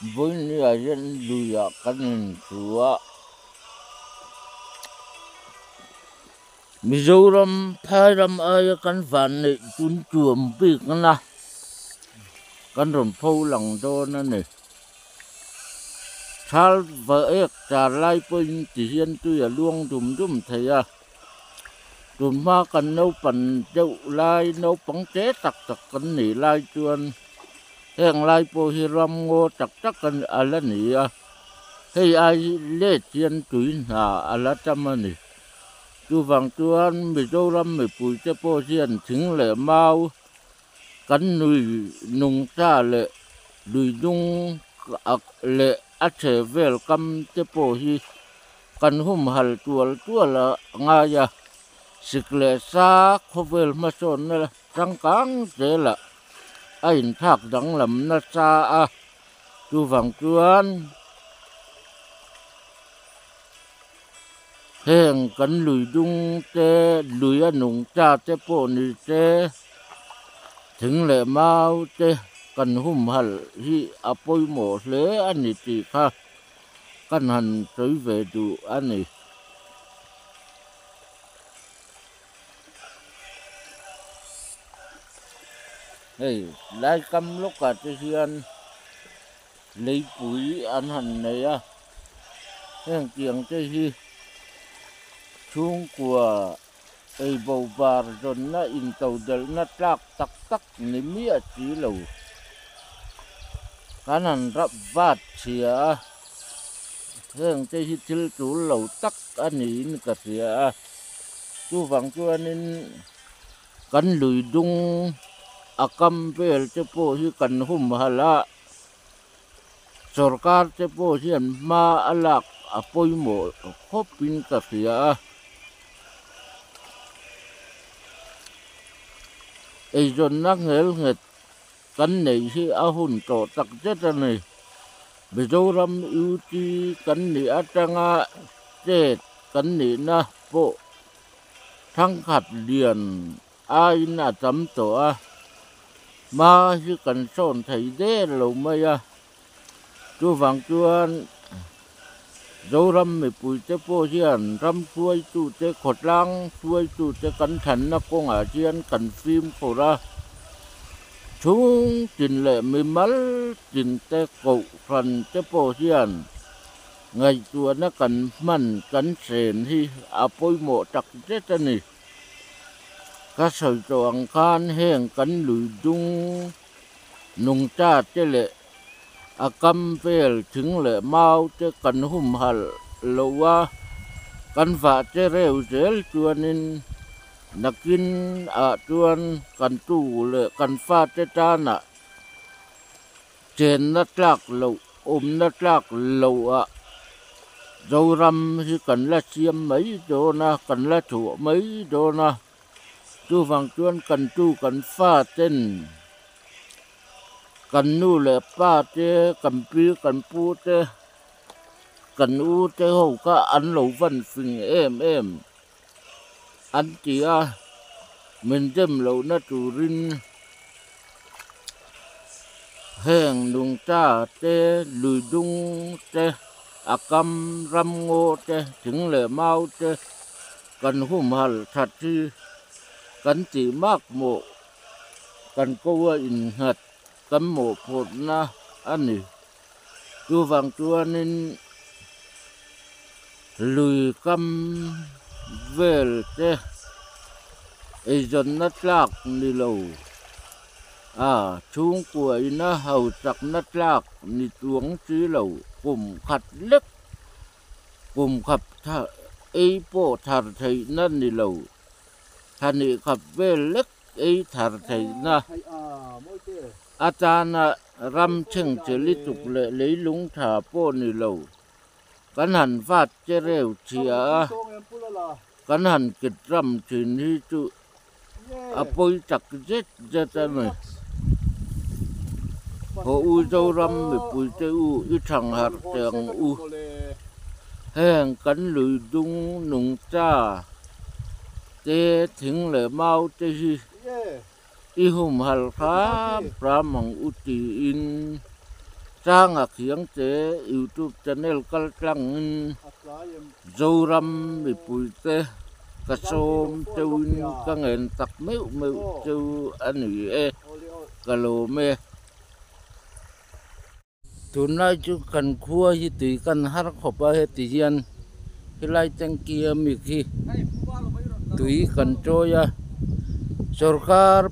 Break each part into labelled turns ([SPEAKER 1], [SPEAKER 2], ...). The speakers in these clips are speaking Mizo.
[SPEAKER 1] Vawinia hian luiah kan inhru a, Mizoram phai ram aia kan van neih tun tuam bik na kan rawn pho lang dawn a ni. Thal va ek tar lai pawhin ti hian tui a luang dum dum thei a, tunhma kan naupan deuh lai naupang te tak tak kan nih lai chuan Heng lai pawh hi ram ngaw tak tak a la ni a, hei ai let hian tui hna a la tam a ni. Chuvang chuan Mizoram mipuite pawh hian thing leh mau kan nui nung ta leh lui dung leh a chhe vel kam te pawh hi kan humhal tual tual a ngai a, sik leh sa khawvel hmasawnna Changkang zelah a inthlak danglam nasa a, chuvang chuan heng kan lui dung te, lui a nungcha te pawh ni se, thing leh mau te kan humhalh hi a pawimawh hle a ni tih kha kan han sawi ve duh a ni. Hei lai kam lawkah te hian leipui an han nei a heng tiang te hi chhungkua ei bo bar zawnna into delhna tlak tak tak ni miah si lo kan han rap vat chhia a heng te hi thil tul lo tak a niin ka hria a. Chuvang chuanin kan lui dung a kam vel te pawh hi kan humhalh a, sorkar te pawh hian hma a lak a pawimawh khawpin ka hria a. Eizawnna nghel nghet kan neih hi a hun tawh tak zet a ni. Mizoram UT kan nih atanga chet kan nihna pawh thangkhat lian aiin a tam tawh a, hma hi kan sawn thei der lo mai a. Chuvang chuan Zoram mipuite pawh hian ram hruaitute, khawtlang hruaitute kan thlanna kawngah hian kan fimkhur a, chhung tin leh mimal tinte kohhran te pawh hian ngaihtuahna kan hman kan chen hi a pawimawh tak zet a ni. Ka sawi tawh ang khan heng kan lui dung nungcha te leh a kam vel thing leh mau te kan humhalh lo a, kan vah che reu zel chuanin nakin ah chuan kan tu leh kan fate tanah chenna tlak loh awmna tlak loh ah Zoram hi kan la siam mai dawn a, kan la chhuah mai dawn a. Chuvang chuan kan tu kan fa ten kan nu leh pa te kan pi kan pu te kan u te ho kha an lo van fing em em an ti a min dem lohna turin heng nungcha te lui dung te a kam ram ngaw te thing leh mau te. Kan humhalh that hi kan tih mak mawh kan ko a innghat kan mawhphurhna a ni. Chuvang chuanin lui kam vel te eizawnna tlak ni lo a chhungkua ina hauchakna tlak ni chuang si lo kum khat lek Kum khap ei pawh thar theihna ni lo, thani khap vel lek ei thar theihna atana ram chheng che lutuk leh leilung tha pawh ni lo. Kan han vat che reu chhia a, kan han kit ram thin hi chu a pawi tak zet zet a ni. Haw u Zoram mipuite u i thang harh teh ang u. Heng kan lui dung nungcha te thing leh mau te hi i humhalh hram hram ang u tiin. Sanga Khiangte youtube channel kal tlangin Zoram mipuite ka sawm cheuin ka ngen tak meuh meuh cheu a ni e, ka lawm e. Tunlai chu kan khua hi tui kan har khawp a heti hian helai tanky a mi khi tui kan chawi a sorkar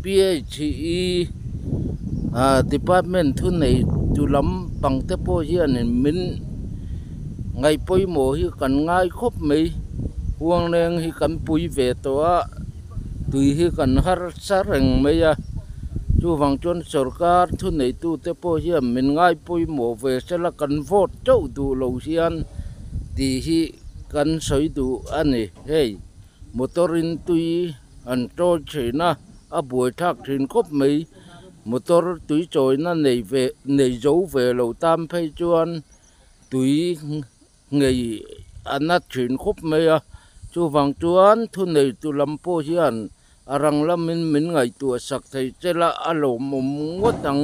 [SPEAKER 1] PHE ah department thu nei tu lam pang te pawh hianin min ngaih pawimawh hi kan ngai khawp mai huangleng hi kan pui ve tawh a tui hi kan harsa reng mai a. Chuvang chuan sorkar thuneitute pawh hian min ngai pawimawh ve sela kan vote teuh duh lo hian tih hi kan sawi duh a ni. Hei motor in tui an chawi thin a, a buaithlak thin khawp mai. Motor tui chawina nei ve nei zo ve lo tan phei chuan tui ngei a na thin khawp mai a, chuvang chuan thuneitu lam pawh hian a rang lamin min ngaihtuah sak thei che la a lawmawm ngawt ang.